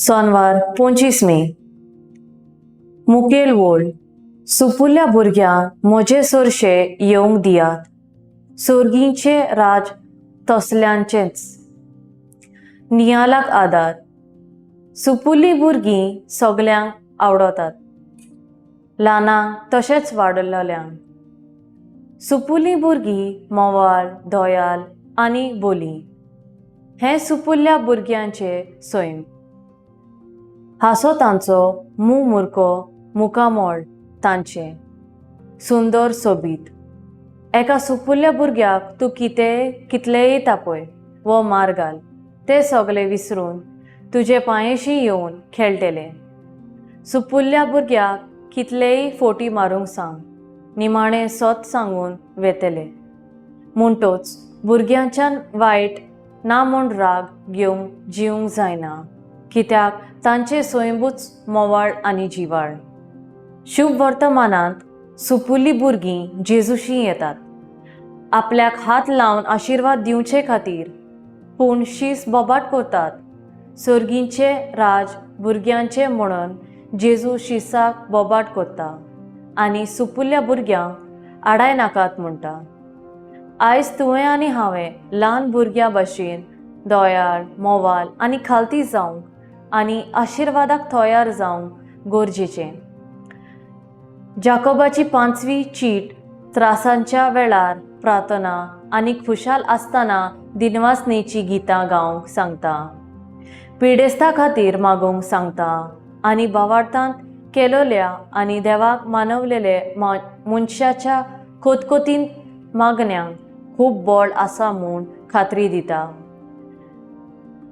सोनवार 25 मे. मुखेल वोळ. सुपुल्ल्या भुरग्यांक म्हजे सरशे येवंक दियात, सोर्गींचे राज तसल्यांचेंच. नियालाक आदार. सुपुल्लीं भुरगीं सगल्यांक आवडतात, ल्हानांक तशेंच वाडलेल्यांक. सुपुल्लीं भुरगीं मोवाळ, दयाल आनी बोली. हें सुपुल्ल्या भुरग्यांचें सैम. हांसो तांचो मुमुरको, मुखामळ तांचें सुंदर सोबीत. एका सुपुल्ल्या भुरग्याक तूं कितेंय कितलेंय तापय वो मार घाल, तें सगलें विसरून तुजे पांयेशी येवन खेळटलें. सुपुल्ल्या भुरग्याक कितलेय फोटी मारूंक सांग, निमाणें सत सांगून वेतले. म्हणटोच भुरग्यांच्यान वायट ना म्हूण राग घेवंक जिवंक जायना, कित्याक तांचें सैंबूच मोवाळ आनी जिवाळ. शुभ वर्तमानांत सुपुल्लीं भुरगीं जेजूशी येतात आपल्याक हात लावन आशिर्वाद दिवचे खातीर, पूण शीस बोबाट करतात. सर्गींचें राज भुरग्यांचें म्हणून जेजू शिसाक बोबाट करता आनी सुपुल्ल्या भुरग्यांक आडाय नाकात म्हणटा. आयज तुवें आनी हांवें ल्हान भुरग्यां भशेन दयाळ, मोवाल आनी खालती जावंक आनी आशिर्वादाक तयार जावंक गरजेचें. जाकोबाची पांचवी चीट त्रासांच्या वेळार प्रार्थना आनी खुशाल आसतना दिनवासनेची गितां गावंक सांगता, पिडेस्ता खातीर मागूंक सांगता आनी भावार्थांत केलोल्या आनी देवाक मानवलेले मनशाच्या कोतकोतीन मागण्यांक खूब बळ आसा म्हूण खात्री दिता.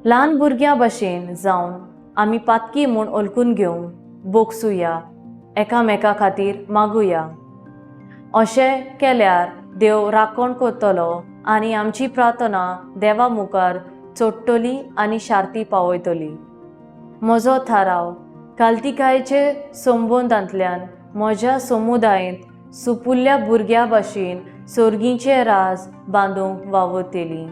ल्हान भुरग्यां भशेन जावन आमी पातकी म्हूण ओलकून घेवंक बोगसुया, एकामेका खातीर मागुया. अशें केल्यार देव राखण करतलो आनी आमची प्रार्थना देवा मुखार चडटली आनी शार्ती पावयतली. म्हजो थाराव. कालतिकायेचे संबंदांतल्यान म्हज्या समुदायेंत सुपुल्ल्या भुरग्यां भशेन सर्गीचें राज बांदूंक वावुरतली.